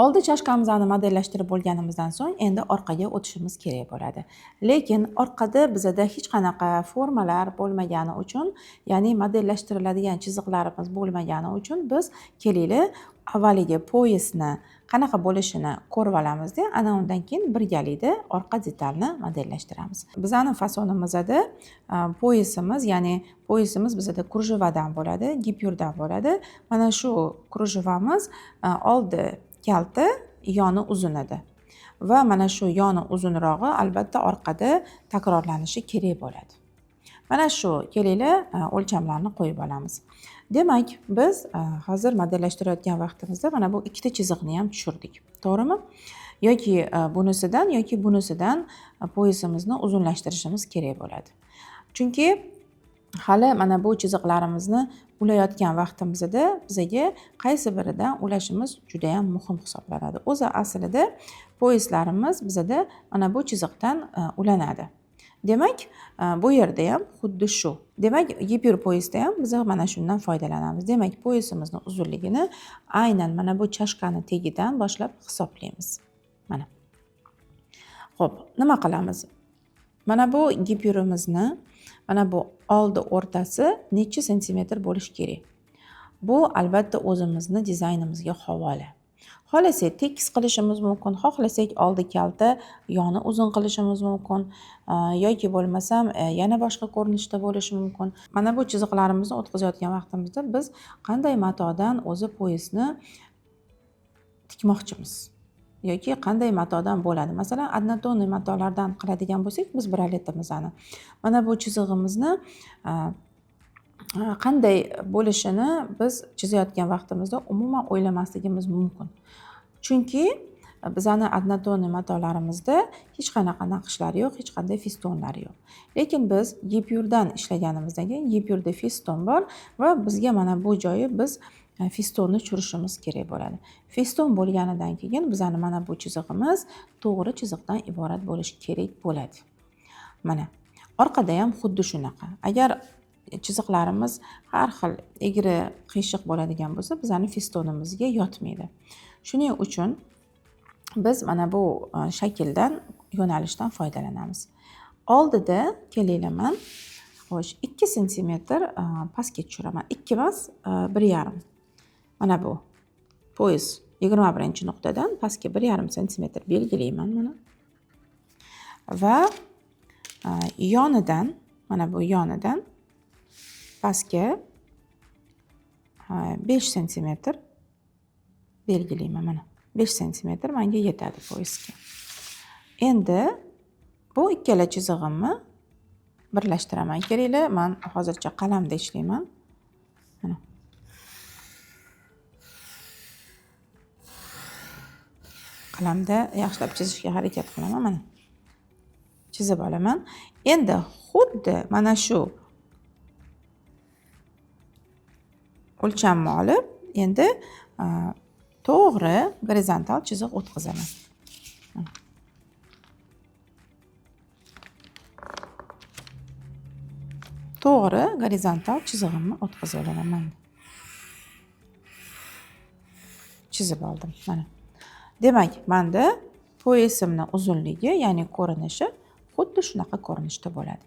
Oldi chashkamizni modellashtirib bo'lganimizdan so'ng endi orqaga o'tishimiz kerak bo'ladi. Lekin orqada bizada hech qanaqa formalar bo'lmagani uchun, ya'ni modellashtiriladigan chiziqlarimiz bo'lmagani uchun biz kelinglar avvaliga poyasni qanaqa bo'lishini ko'rib olamizda, ana undan keyin birgalikda orqa detalni modellashtiramiz. Bizani fasonimizda poyasimiz, ya'ni poyasimiz bizada krujеvadan bo'ladi, gipyurdan bo'ladi. Mana shu krujevamiz oldi kalta, yoni uzun edi. Va mana shu yoni uzunrog'i albatta orqada takrorlanishi kerak bo'ladi. Mana shu kelinglar o'lchamlarni qo'yib olamiz. Demak, biz hozir modellashtirayotgan vaqtimizda mana bu ikkita chiziqni ham tushirdik. To'g'rimi? Yoki bunisidan yoki bunisidan poyasimizni uzunlashtirishimiz kerak bo'ladi. Chunki hali mana bu chiziqlarimizni ulayotgan vaqtimizda bizaga qaysi biridan ulashimiz juda ham muhim hisoblanadi. O'zi aslida poyaslarimiz bizada mana bu chiziqdan ulanadi. Demak, bu yerda ham xuddi shu. Demak, gipyur poyasda ham biz mana shundan foydalanamiz. Demak, poyasimizni uzunligini aynan mana bu chashkani tagidan boshlab hisoblaymiz. Mana. Xo'p, nima qilamiz? Mana bu gipyurimizni mana bu oldi o'rtasi necha santimetr bo'lishi kerak? Bu albatta o'zimizni dizaynimizga havola. Xohlasak tekis qilishimiz mumkin, xohlasak oldi kalta, yoni uzun qilishimiz mumkin, yoki bo'lmasam yana boshqa ko'rinishda bo'lishi mumkin. Mana bu chiziqlarimizni o'tkazayotgan vaqtimizda biz qanday matodan o'zi poyasni tikmoqchimiz yoki qanday matodan bo'ladi. Masalan, однотонный matolardan qiladigan bo'lsak, biz braletimizni mana bu chizig'imizni qanday bo'lishini biz chizayotgan vaqtimizda umuman o'ylamasligimiz mumkin. Chunki bizani однотонный matolarimizda hech qanaqa naqshlar yo'q, hech qanday festonlar yo'q. Lekin biz gipyurdan ishlaganimizdan keyin gipyurda feston bor va bizga mana bu joyi biz festonni tushirishimiz kerak bo'ladi. Feston bo'lganidan keyin bizani mana bu chizig'imiz to'g'ri chiziqdan iborat bo'lishi kerak bo'ladi. Mana orqada ham xuddi shunaqa. Agar chiziqlarimiz har xil egri qiyshiq bo'ladigan bo'lsa, bizani festonimizga yotmaydi. Shuning uchun biz mana bu shakldan, yo'nalishdan foydalanamiz. Oldida kelinglar man, xo'sh, 2 santimetr pastga tushiraman. 2 emas, 1,5. Mana bu poyas 21-nuqtadan pastga 1,5 santimetr belgilayman mana. Va yonidan, mana bu yonidan pastga 5 santimetr belgilayman mana. 5 santimetr menga yetadi poyasga. Endi bu ikkala chizig'imni birlashtiraman. Kelinglar, men hozircha qalamda ishlayman. Mana. Qalamda yaxshilab chizishga harakat qilaman mana. Chizib olaman. Endi xuddi mana shu o'lchamni olib, endi to'g'ri gorizontal chiziq o'tkazaman. To'g'ri gorizontal chizig'imni o'tkazib olaman. Chizib oldim mana. Demak, menda poyasimning uzunligi, ya'ni ko'rinishi xuddi shunaqa ko'rinishda bo'ladi.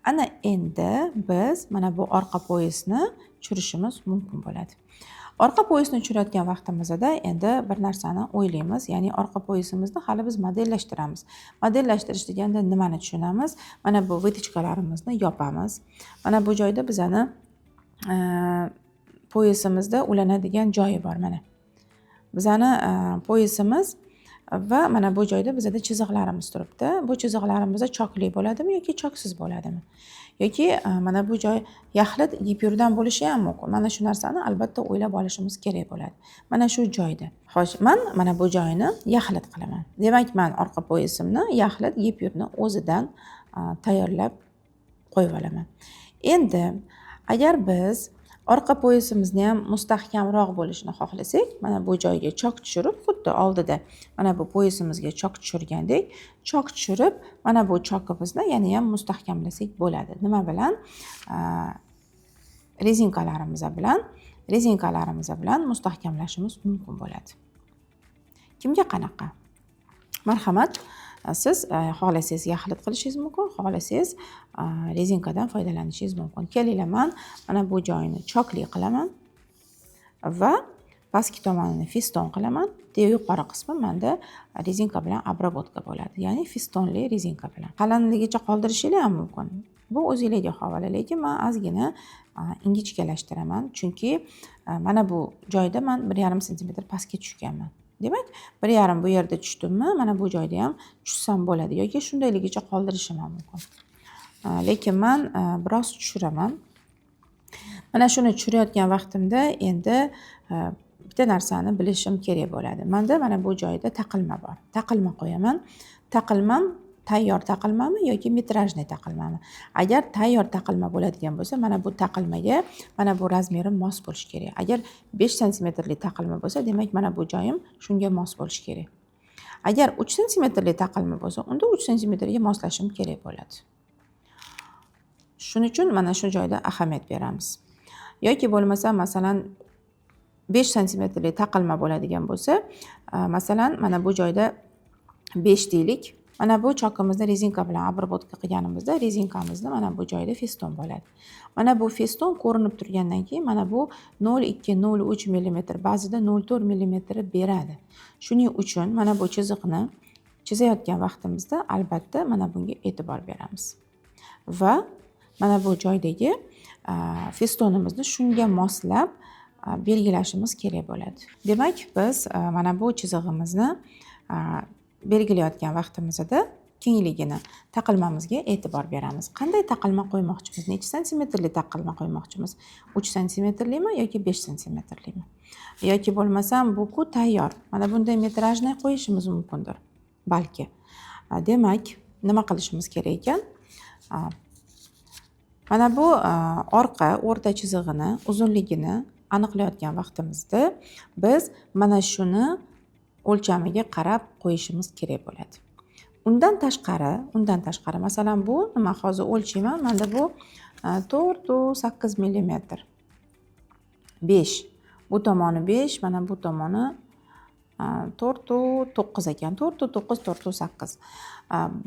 Ana endi biz mana bu orqa poyasni tushirishimiz mumkin bo'ladi. Orqa poyasni tushirayotgan vaqtimizda endi bir narsani o'ylaymiz, ya'ni orqa poyasimizni hali biz modellashtiramiz. Modellashtirish deganda nimani tushunamiz? Mana bu vitochkalarimizni yopamiz. Mana bu joyda bizani poyasimizda ulanadigan joyi bor mana. Bizani poyasimiz va mana bu joyda bizada chiziqlarimiz turibdi. Bu chiziqlarimizda chokli bo'ladimi yoki choksiz bo'ladimi? Yoki mana bu joy yaxlit gipyurdan bo'lishi ham mumkin. Mana shu narsani albatta o'ylab olishimiz kerak bo'ladi. Mana shu joyda. Xo'sh, men mana bu joyini yaxlit qilaman. Demak, men orqa poyasimni yaxlit gipyurni o'zidan tayyorlab qo'yib olaman. Endi agar biz orqa poyasimizni ham mustahkamroq bo'lishini xohlasak, mana bu joyga chok tushirib, xuddi oldida mana bu poyasimizga chok tushirgandek, chok tushirib, mana bu chokimizni yana ham mustahkamlasak bo'ladi. Nima bilan? Rezinkalarimiz bilan, rezinkalarimiz bilan mustahkamlashimiz mumkin bo'ladi. Kimga qanaqa? Marhamat, siz xohlasangiz yaxlit qilishingiz mumkin, xohlasangiz rezinkadan foydalanishingiz mumkin. Kelinglar, man mana bu joyini chokli qilaman va pastki tomonini feston qilaman. Yuqori qismi manda rezinka bilan обработка bo'ladi, ya'ni festonli rezinka bilan. Qalinligicha qoldirishinglar ham mumkin. Bu o'zinglarga havola, lekin man ozgina ingichkalashtiraman, chunki mana bu joyda man 1,5 santimetr pastga tushganman. Demak, 1,5 bu yerda tushdimmi, mana bu joyda ham tushsam bo'ladi yoki shundayligicha qoldirishim ham mumkin. Lekin man biroz tushiraman. Mana shuni tushirayotgan vaqtimda endi bitta narsani bilishim kerak bo'ladi. Manda mana bu joyda taqilma bor. Taqilma qo'yaman. Taqilmam tayyor taqilmami yoki метражный taqilmami? Agar tayyor taqilma bo'ladigan bo'lsa, mana bu taqilmaga mana bu razmerim mos bo'lishi kerak. Agar 5 santimetrli taqilma bo'lsa, demak, mana bu joyim shunga mos bo'lishi kerak. Agar 3 santimetrli taqilma bo'lsa, unda 3 santimetrga moslashim kerak bo'ladi. Shuning uchun mana shu joyda ahamiyat beramiz. Yoki bo'lmasa, masalan, 5 santimetrli taqilma bo'ladigan bo'lsa, masalan, mana bu joyda 5 deylik. Mana bu chokimizni rezinka bilan обработка qilganimizda rezinkamizni mana bu joyda feston bo'ladi. Mana bu feston ko'rinib turgandan keyin mana bu 0,2, 0,3 millimetr, ba'zida 0,4 millimetr beradi. Shuning uchun mana bu chiziqni chizayotgan vaqtimizda albatta mana bunga e'tibor beramiz. Va mana bu joydagi festonimizni shunga moslab belgilashimiz kerak bo'ladi. Demak, biz mana bu chizig'imizni belgilayotgan vaqtimizda kengligini taqilmamizga e'tibor beramiz. Qanday taqilma qo'ymoqchimiz? Necha santimetrli taqilma qo'ymoqchimiz? 3 santimetrlimi yoki 5 santimetrlimi? Yoki bo'lmasam bu-ku tayyor. Mana bunday метражный qo'yishimiz mumkindir balki. Demak, nima qilishimiz kerak ekan? Mana bu orqa o'rta chizig'ini uzunligini aniqlayotgan vaqtimizda biz mana shuni o'lchamiga qarab qo'yishimiz kerak bo'ladi. Undan tashqari, masalan, bu nima, hozir o'lchayman. Manda bu 4,8 millimetr. 5. Bu tomoni 5, mana bu tomoni 4,9 ekan. 4,9, 4,8.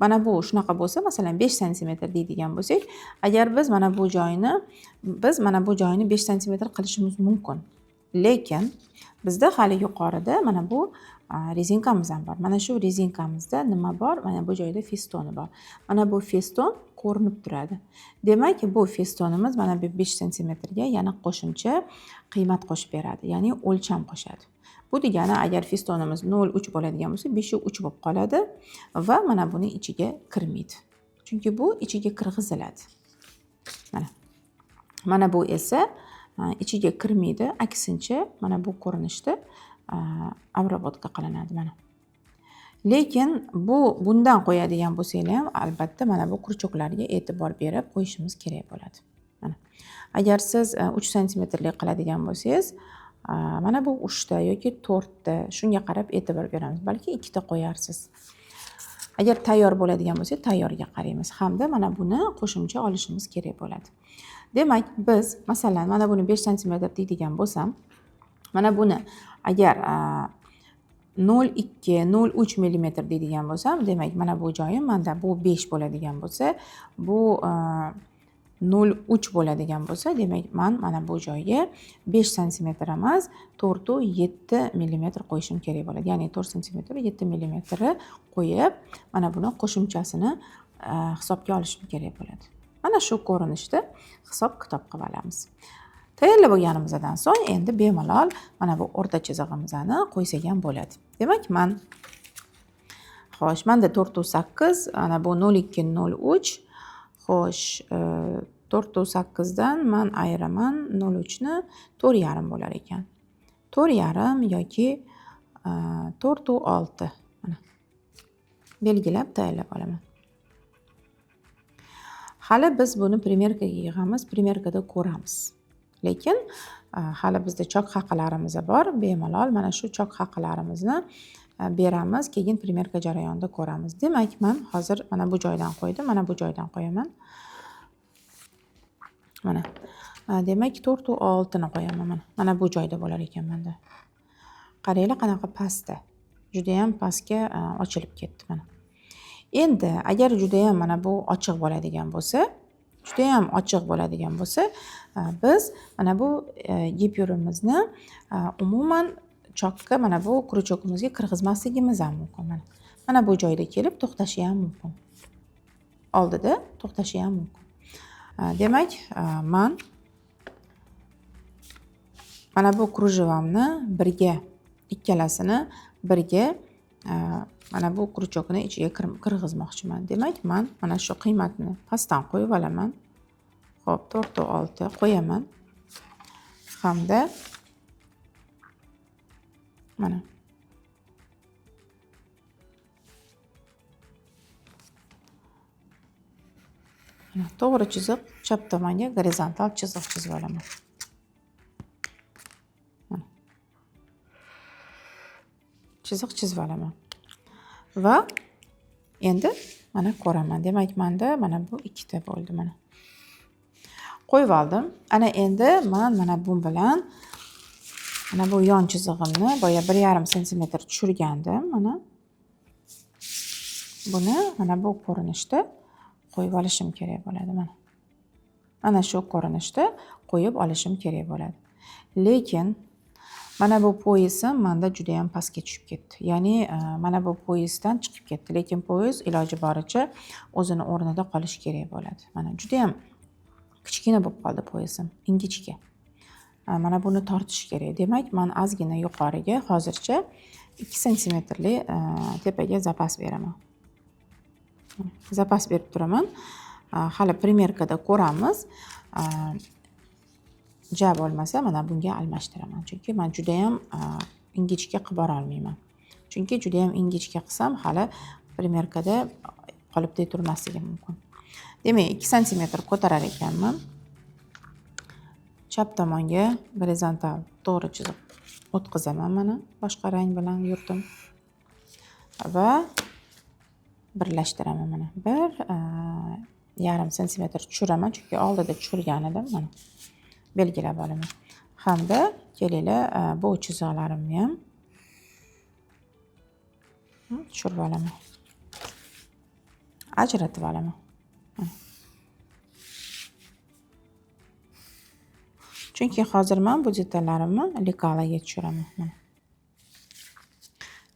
Mana bu shunaqa bo'lsa, masalan, 5 santimetr deydigan bo'lsak, agar biz mana bu joyini 5 santimetr qilishimiz mumkin. Lekin bizda hali yuqorida mana bu rezinkamiz ham bor. Mana shu rezinkamizda nima bor? Mana bu joyda festoni bor. Mana bu feston ko'rinib turadi. Demak, bu festonimiz mana bu 5 santimetrga yana qo'shimcha qiymat qo'shib beradi, ya'ni o'lcham qo'shadi. Bu degani, agar festonimiz 0,3 bo'ladigan bo'lsa, 5,3 bo'lib qoladi va mana buni ichiga kirmaydi. Chunki bu ichiga kirgiziladi. Mana. Mana bu esa ichiga kirmaydi, aksincha mana bu ko'rinishda обработка qilinadi mana. Lekin bu bundan qo'yadigan bo'lsanglar ham, albatta mana bu крючок larga e'tibor berib qo'yishimiz kerak bo'ladi. Mana. Agar siz 3 santimetrlik qiladigan bo'lsangiz, mana bu 3 ta yoki 4 ta, shunga qarab e'tibor beramiz. Balki 2 ta qo'yarsiz. Agar tayyor bo'ladigan bo'lsa, tayyorga qaraymiz hamda mana buni qo'shimcha olishimiz kerak bo'ladi. Demak, biz masalan mana buni 5 santimetr deydigan bo'lsam, mana buni agar 0,2, 0,3 millimetr deydigan bo'lsam, demak, mana bu joyim manda bu 5 bo'ladigan bo'lsa, bu 0,3 bo'ladigan bo'lsa, demak, man mana bu joyga 5 santimetr emas, 4,7 millimetr qo'yishim kerak bo'ladi. Ya'ni 4 santimetr 7 millimetri qo'yib, mana buni qo'shimchasini hisobga olishim kerak bo'ladi. Mana shu ko'rinishda hisob kitob qilib olamiz. Tayyorlab bo'lganimizdan so'ng endi bemalol mana bu o'rta chizig'imizni qo'ysak ham bo'ladi. Demak, man, xo'sh, manda 4,8, ana bu 0,2, 0,3. Xo'sh, 4,8 dan man ayiraman 0,3 ni, 4,5 bo'lar ekan. 4,5 yoki 4,6. Mana. Belgilab tayyorlab olaman. Hali biz buni примерка ga yig'amiz, примерка da ko'ramiz. Lekin hali bizda chok haqlarimiz bor. Bemalol mana shu chok haqlarimizni beramiz, keyin примерка jarayonida ko'ramiz. Demak, man hozir mana bu joydan qo'ydim, mana bu joydan qo'yaman. Mana. Demak, 4,6 ni qo'yaman mana. Mana bu joyda bo'lar ekan menda. Qaranglar, qanaqa pastda. Judayam pastga ochilib ketdi mana. Endi agar judayam mana bu ochiq bo'ladigan bo'lsa, judayam ochiq bo'ladigan bo'lsa, biz mana bu gipyurimizni umuman chokka, mana bu kruchokimizga kirgizmasligimiz ham mumkin. Mana. Mana bu joyda kelib to'xtashi ham mumkin. Oldida to'xtashi ham mumkin. Demak, man mana bu krujevamni birga, ikkalasini birga mana bu kruchokni ichiga kirgizmoqchiman. Demak, man mana shu qiymatni pastdan qo'yib olaman. Xo'p, 4.6 qo'yaman. Hamda mana to'g'ri chiziq, chap tomonga gorizontal chiziq chizib olaman. Mana. Chiziq chizib olaman. Va endi mana ko'raman. Demak, menda mana bu ikkita bo'ldi mana. Qo'yib oldim. Ana endi men mana bu bilan mana bu yon chizig'imni boya 1,5 santimetr tushirgandim. Mana buni mana bu ko'rinishda qo'yib olishim kerak bo'ladi mana. Mana shu ko'rinishda qo'yib olishim kerak bo'ladi. Lekin mana bu poyesim menda juda ham pastga tushib ketdi. Ya'ni mana bu poyezdan chiqib ketdi. Lekin poyez iloji boricha o'zini o'rnida qolishi kerak bo'ladi. Mana juda ham kichkina bo'lib qoldi poyezim, ingichka. Mana buni tortish kerak. Demak, men ozgina yuqoriga hozircha 2 santimetrli tepaga zapas beraman. Zapas berib turaman. Hali primerkada ko'ramiz. Ja bo'lmasa mana bunga almashtiraman. Chunki men juda ham ingichka qilib bora olmayman. Chunki juda ham ingichka qilsam hali primerkada qolipda turmasligi mumkin. Demak, 2 santimetr ko'tarar ekanman. Chap tomonga gorizontal to'g'ri chiziq o'tkazaman mana boshqa rang bilan yurdim. Va birlashtiraman mana. 1,5 santimetr tushiraman, chunki oldida tushirgan edim mana. Belgilab olaman. Hamda kelinglar bu chiziqlarimni ham tushirib olaman. Ajratib olaman. Chunki hozir men bu detallarimni lekalaga tushiraman mana.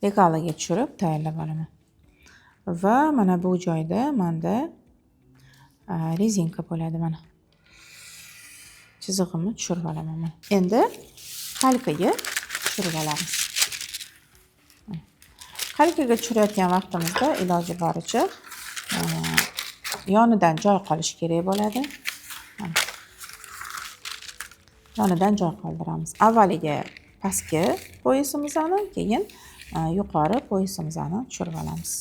Lekalaga tushirib tayyorlab olaman. Va mana bu joyda menda rezinka bo'ladi mana. Chizig'imni tushirib olaman mana. Endi kalkaga tushirib olamiz. Kalkaga tushirayotgan vaqtimizda iloji boricha yonidan joy qolishi kerak bo'ladi. Yonidan joy qoldiramiz. Avvaliga pastki poyasimizni, keyin yuqori poyasimizni tushirib olamiz.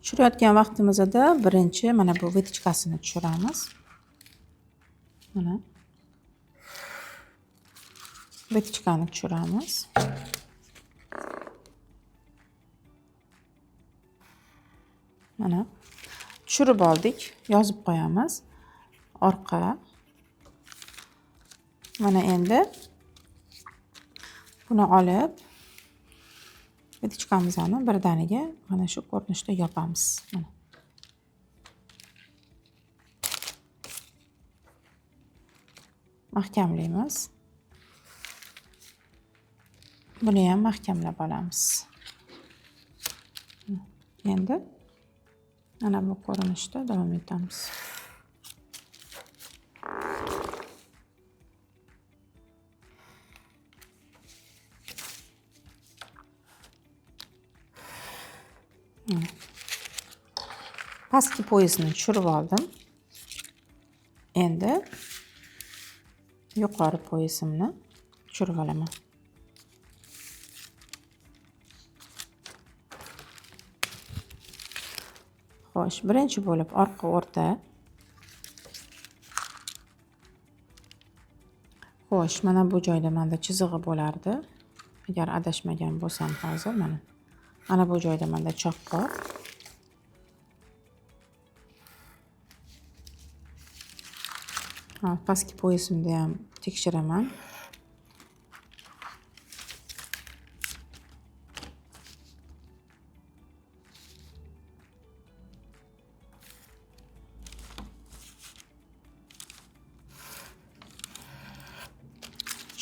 Tushirayotgan vaqtimizda birinchi mana bu vitochkasini tushiramiz. Mana vitochkani tushiramiz. Mana tushirib oldik, yozib qo'yamiz. Orqa. Mana endi buni olib vitochkamizni birdaniga mana shu ko'rinishda yopamiz. Mana. Mahkamlaymiz. Buni ham mahkamlab olamiz. Endi mana bu ko'rinishda davom etamiz. Pastki poyasini tushirib oldim. Endi yuqori poyasimni tushirib olaman. Xo'sh, birinchi bo'lib orqa o'rta. Xo'sh, mana bu joyda menda chizig'i bo'lardi. Agar adashmagan bo'lsam hozir mana. Mana bu joyda menda choq bor. Pastki poyasimda ham tekshiraman.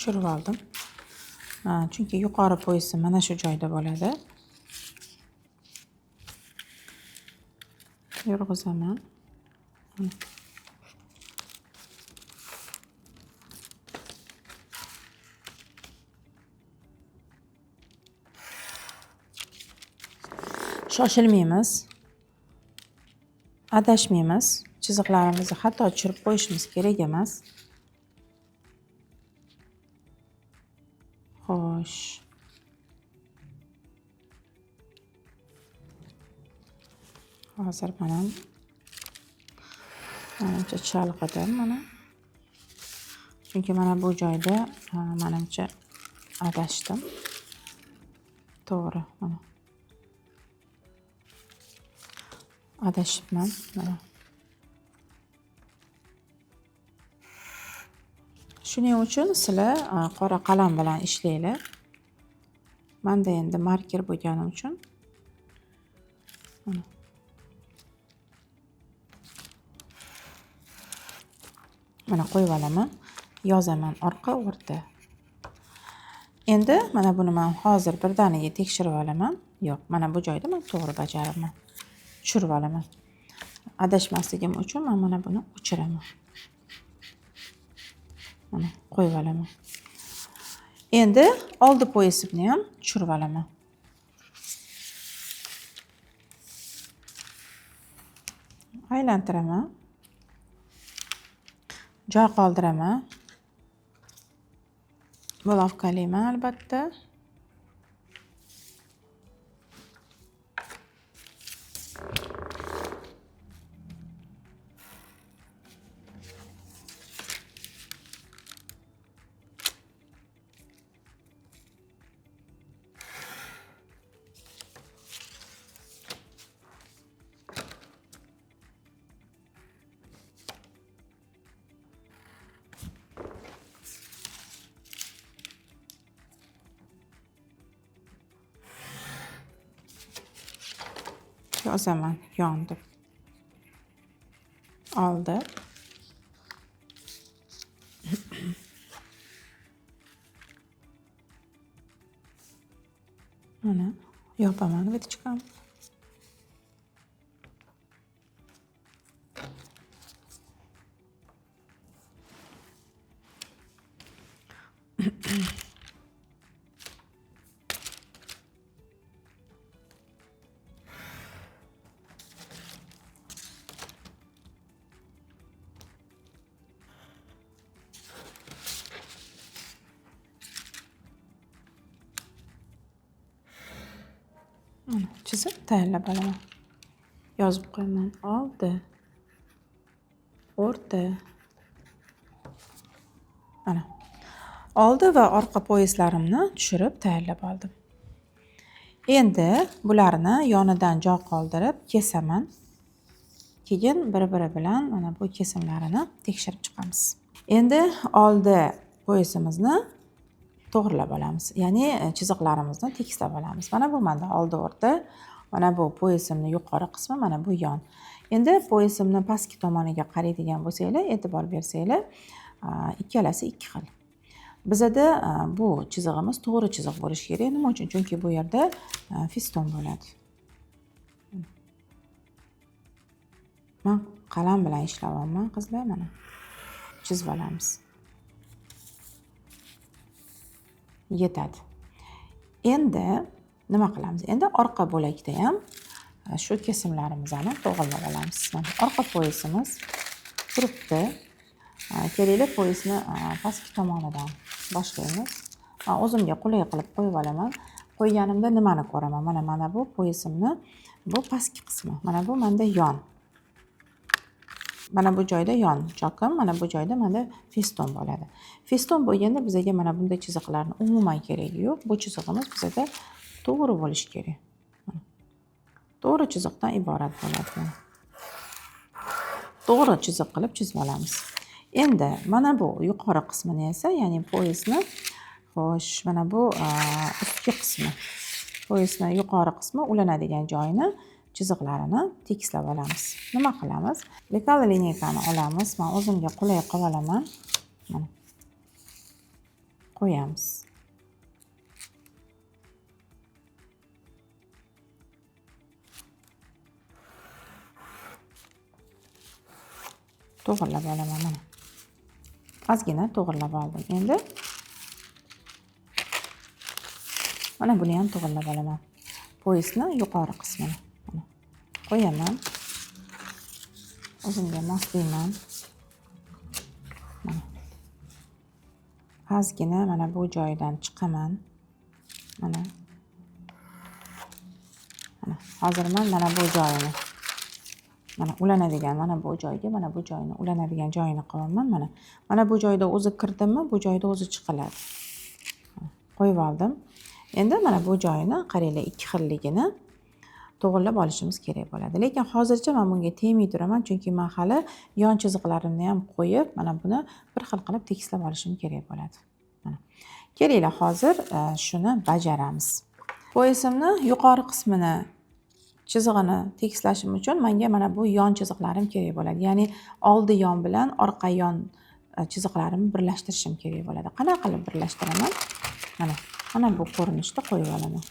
Tushirib oldim. Chunki yuqori poyasi mana shu joyda bo'ladi. Yurg'izaman. Shoshilmaymiz. Adashmaymiz. Chiziqlarimizni xato tushirib qo'yishimiz kerak emas. Xo'sh. Hozir mana manimcha chalg'idim mana. Chunki mana bu joyda manimcha adashdim. To'g'ri, mana. Adashibman mana. Shuning uchun sizlar qora qalam bilan ishlanglar. Menda endi marker bo'lgani uchun mana. Mana qo'yib olaman. Yozaman orqa, o'rta. Endi mana buni men hozir birdaniga tekshirib olaman. Yo'q, mana bu joyda men to'g'ri bajaribman. Tushirib olaman. Adashmasligim uchun men mana buni o'chiraman. Mana qo'yib olaman. Endi oldi poyasimni ham tushirib olaman. Aylantiraman. Joy qoldiraman. Bulavkalayman albatta. Yozaman yon deb. Oldi. Mana yopaman vitochkamni. Mana chizib tayyorlab olaman. Yozib qo'yaman. Oldi. O'rta. Mana. Oldi va orqa poyaslarimni tushirib tayyorlab oldim. Endi bularni yonidan joy qoldirib kesaman. Keyin bir-biri bilan mana bu kesimlarini tekshirib chiqamiz. Endi oldi poyasimizni to'g'rilab olamiz. Ya'ni chiziqlarimizni tekislab olamiz. Mana bu menda oldi o'rta, mana bu poyasimning yuqori qismi, mana bu yon. Endi poyasimni pastki tomoniga qaraydigan bo'lsanglar, e'tibor bersanglar, ikkalasi ikki xil. Bizada bu chizig'imiz to'g'ri chiziq bo'lishi kerak. Nima uchun? Chunki bu yerda fiston bo'ladi. Men qalam bilan ishlayapman, qizlar, mana chizib olamiz. Yetadi. Endi nima qilamiz? Endi orqa bo'lakda ham shu kesimlarimizni to'g'rilab olamiz. Mana orqa poyasimiz turibdi. Kerakli poyasni pastki tomonidan boshlaymiz. Men o'zimga qulay qilib qo'yib olaman. Qo'yganimda nimani ko'raman? Mana mana bu poyasimni bu pastki qismi. Mana bu menda yon. Mana bu joyda yon chokim, mana bu joyda mana feston bo'ladi. Feston bo'lganda bizaga mana bunday chiziqlarni umuman keragi yo'q. Bu chizig'imiz bizada to'g'ri bo'lishi kerak. To'g'ri chiziqdan iborat bo'ladi. To'g'ri chiziq qilib chizib olamiz. Endi mana bu yuqori qismini esa, ya'ni poyasni, xo'sh, mana bu ustki qismi, poyasni yuqori qismi ulanadigan joyini chiziqlarini tekislab olamiz. Nima qilamiz? Лекало lineykani olamiz. Men o'zimga qulay qilib olaman. Mana. Qo'yamiz. To'g'irlab olaman mana. Ozgina to'g'irlab oldim. Endi mana buni ham to'g'irlab olaman. Poyasni yuqori qismini mana qo'yaman. O'zimga moslayman. Mana. Ozgina mana bu joydan chiqaman. Mana. Mana hozir men mana bu joyini, mana ulanadigan mana bu joyga, mana bu joyini ulanadigan joyini qo'yaman mana. Mana bu joyda o'zi kirdimmi, bu joyda o'zi chiqiladi. Qo'yib oldim. Endi mana bu joyini qaranglar, ikki xilligini to'g'rilab olishimiz kerak bo'ladi. Lekin hozircha men bunga tegmay turaman, chunki men hali yon chiziqlarimni ham qo'yib, mana buni bir xil qilib tekislab olishim kerak bo'ladi. Mana. Kelinglar, hozir shuni bajaramiz. Poyasimni yuqori qismini chizig'ini tekislashim uchun menga mana bu yon chiziqlarim kerak bo'ladi. Ya'ni oldi yon bilan orqa yon chiziqlarimni birlashtirishim kerak bo'ladi. Qanaqa qilib birlashtiraman? Mana, mana bu ko'rinishda qo'yib olaman.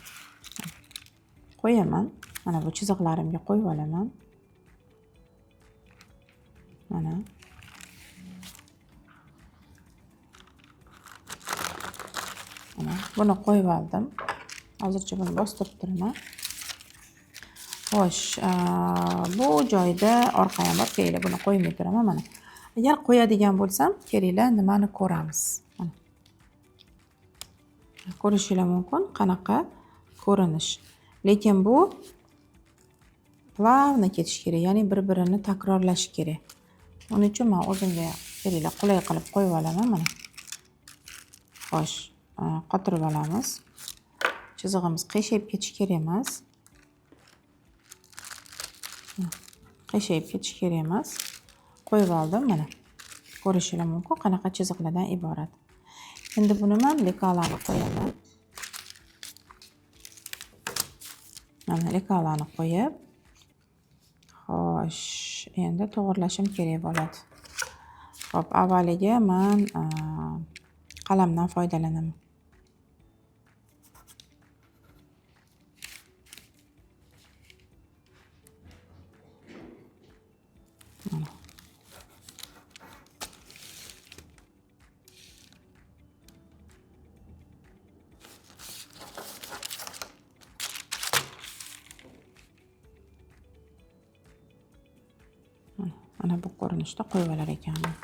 Qo'yaman. Mana bu chiziqlarimga qo'yib olaman. Mana. Mana buni qo'yib oldim. Hozircha buni bostirib turaman. Xo'sh, bu joyda orqa ham bor. Kelinglar, buni qo'ymay turaman mana. Agar qo'yadigan bo'lsam, kelinglar, nimani ko'ramiz? Mana. Ko'rishingiz mumkin qanaqa ko'rinish. Lekin bu плавно ketish kerak, ya'ni bir-birini takrorlashi kerak. Uning uchun men o'zimga kelinglar qulay qilib qo'yib olaman mana. Xo'sh, qotirib olamiz. Chizig'imiz qiyshayib ketishi kerak emas. Qiyshayib ketishi kerak emas. Qo'yib oldim mana. Ko'rishingiz mumkin qanaqa chiziqlardan iborat. Endi buni men lekalani qo'yaman. Mana lekalani qo'yib, xo'sh, endi to'g'irlashim kerak bo'ladi. Xo'p, avvaliga men qalamdan foydalanaman. Mana. Mana bu ko'rinishda qo'yib olar ekanman.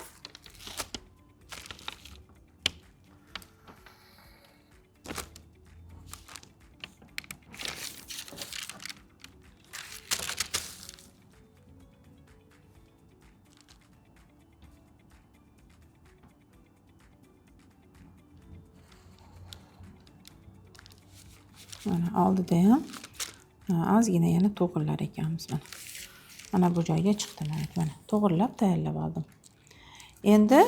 Mana oldida ham ozgina yana to'g'rilar ekanmiz mana. Mana bu joyga chiqdi mana, mana to'g'rilab tayyorlab oldim. Endi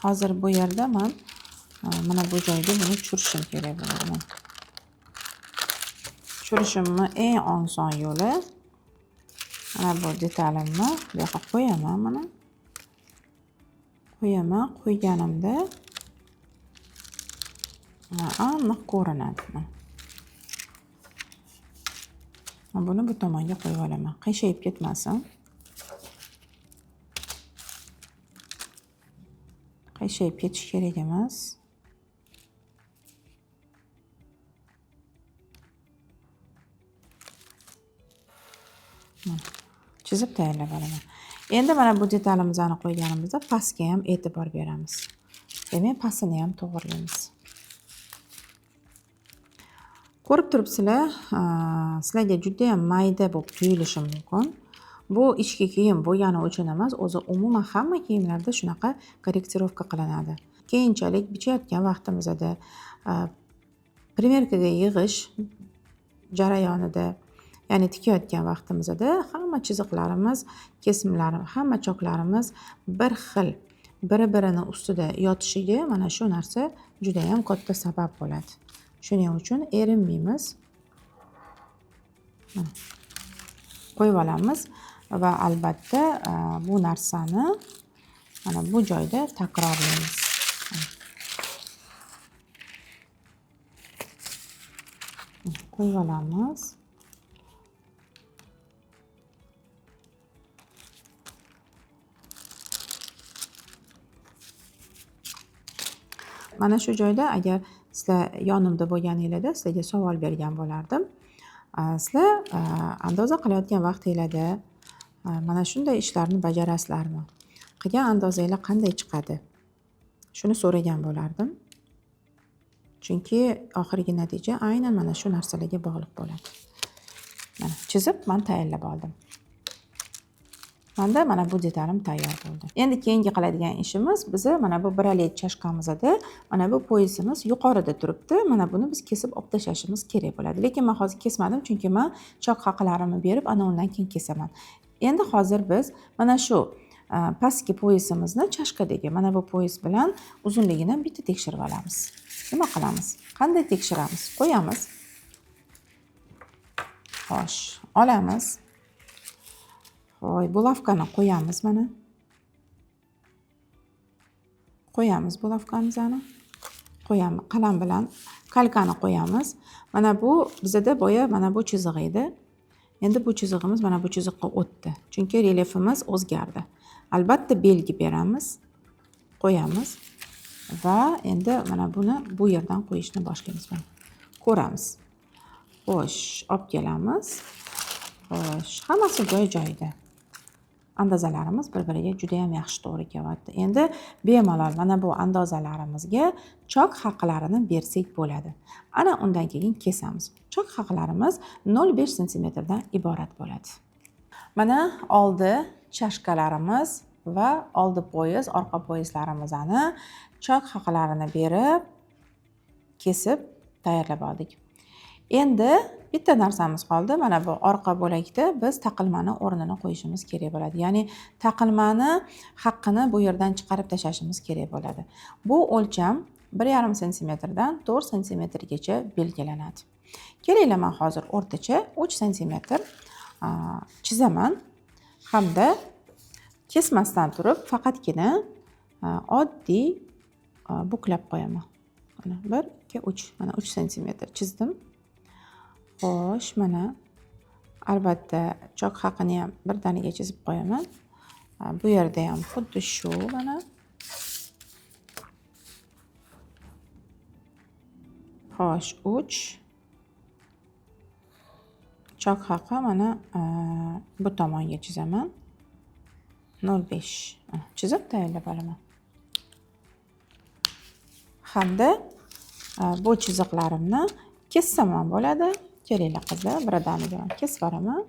hozir bu yerda men mana bu joyga buni tushirishim kerak bo'ladi. Mana. Tushirishimni eng oson yo'li mana bu detalimni bu yoqqa qo'yaman mana. Qo'yaman, qo'yganimda aniq ko'rinadi mana. Buni bu tomonga qo'yib olaman. Qiyshayib ketmasin. Qiyshayib ketish kerak emas. Mana, chizib tayyorlab olaman. Endi mana bu detalimizni qo'yganimizda pastga ham e'tibor beramiz. Demak, pastini ham to'g'rilaymiz. Ko'rib turibsizlar, sizlarga juda ham mayda bo'lib tuyulishi mumkin. Bu ichki kiyim bo'lgani uchun emas, o'zi umuman hamma kiyimlarda shunaqa корректировка qilinadi. Keyinchalik bichayotgan vaqtimizda, примерка ga yig'ish jarayonida, ya'ni tikayotgan vaqtimizda hamma chiziqlarimiz, kesimlarimiz, hamma choklarimiz bir xil bir-birini ustida yotishiga mana shu narsa juda ham katta sabab bo'ladi. Shuning uchun erinmaymiz. Qo'yib olamiz va albatta bu narsani mana bu joyda takrorlaymiz. Qo'yib olamiz. Mana shu joyda agar sizlar yonimda bo'lganinglarda sizlarga savol bergan bo'lardim. Sizlar andoza qilayotgan vaqtinglarda mana shunday ishlarni bajarasizlarmi? Qilgan andozanglar qanday chiqadi? Shuni so'ragan bo'lardim. Chunki oxirgi natija aynan mana shu narsalarga bog'liq bo'ladi. Mana chizib men tayyorlab oldim. Menda mana bu detalim tayyor bo'ldi. Endi keyingi qiladigan ishimiz, biza mana bu bralet chashkamizda mana bu poyasimiz yuqorida turibdi. Mana buni biz kesib olib tashlashimiz kerak bo'ladi. Lekin men hozir kesmadim, chunki men chok haqlarimni berib, ana undan keyin kesaman. Endi hozir biz mana shu pastki poyasimizni chashkadagi mana bu poyas bilan uzunligini bitta tekshirib olamiz. Nima qilamiz? Qanday tekshiramiz? Qo'yamiz. Xo'sh, olamiz. Voy, bulavkani qo'yamiz mana. Qo'yamiz bulavkamizni. Qo'yamiz, qalam bilan kalkani qo'yamiz. Mana bu bizada boya mana bu chiziq edi. Endi bu chizig'imiz mana bu chiziqqa o'tdi. Chunki relyefimiz o'zgardi. Albatta belgi beramiz, qo'yamiz va endi mana buni bu yerdan qo'yishni boshlaymiz. Mana ko'ramiz. Xo'sh, olib kelamiz. Xo'sh, hammasi joy-joyida. Andozalarimiz bir-biriga juda ham yaxshi to'g'ri kelyapti. Endi bemalol mana bu andozalarimizga chok haqlarini bersak bo'ladi. Ana undan keyin kesamiz. Chok haqlarimiz 0,5 santimetrdan iborat bo'ladi. Mana oldi chashkalarimiz va oldi poyez, orqa poyezlarimizni chok haqlarini berib, kesib tayyorlab oldik. Endi bitta narsamiz qoldi. Mana bu orqa bo'lakda biz taqilmani o'rnini qo'yishimiz kerak bo'ladi. Ya'ni taqilmani haqqini bu yerdan chiqarib tashlashimiz kerak bo'ladi. Bu o'lcham 1,5 santimetrdan 4 santimetrgacha belgilanadi. Kelinglar, men hozir o'rtacha 3 santimetr chizaman hamda kesmasdan turib faqatgina oddiy buklab qo'yaman. Mana 1, 2, 3. Mana 3 santimetr chizdim. Xo'sh, mana albatta chok haqini ham birdaniga chizib qo'yaman. Bu yerda ham xuddi shu mana. Xo'sh, 3. Chok haqi mana bu tomonga chizaman. 0,5. Chizib tayyorlab olaman. Hamda bu chiziqlarimni kessam ham bo'ladi. Kelinglar qizlar, birdaniga man kesib yuboraman.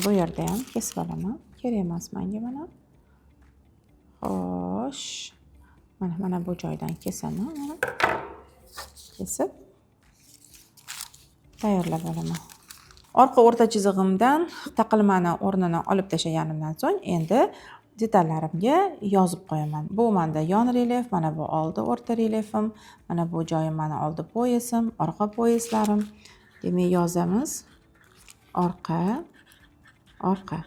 Bu yerda ham kesib olaman. Kerak emas menga mana. Xo'sh. Mana bu joydan kesaman mana. Kesib tayyorlab olaman. Orqa o'rta chizig'imdan taqilmani o'rnini olib tashlaganimdan so'ng endi detallarimga yozib qo'yaman. Bu menda yon relyef, mana bu oldi o'rta relyefim, mana bu joyim meni oldi poyasim, orqa poyaslarim. Demak, yozamiz. Orqa, orqa.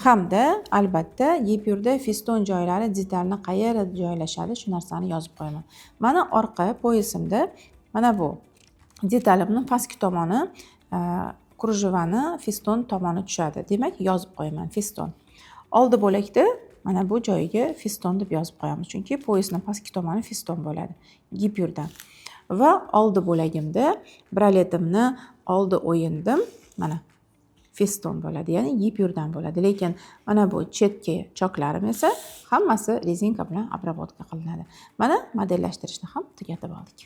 Hamda albatta gipyurda feston joylari detalni qayerda joylashadi, shu narsani yozib qo'yaman. Mana orqa poyasimda mana bu detalimning pastki tomoni krujevani feston tomoni tushadi. Demak, yozib qo'yaman feston. Oldi bo'lakda mana bu joyiga feston deb yozib qo'yamiz, chunki poyasning pastki tomoni feston bo'ladi gipyurdan. Va oldi bo'lagimda braletimni oldi o'yindim mana feston bo'ladi, ya'ni gipyurdan bo'ladi. Lekin mana bu chetki choklarim esa hammasi rezinka bilan обработка qilinadi. Mana modellashtirishni ham tugatib oldik.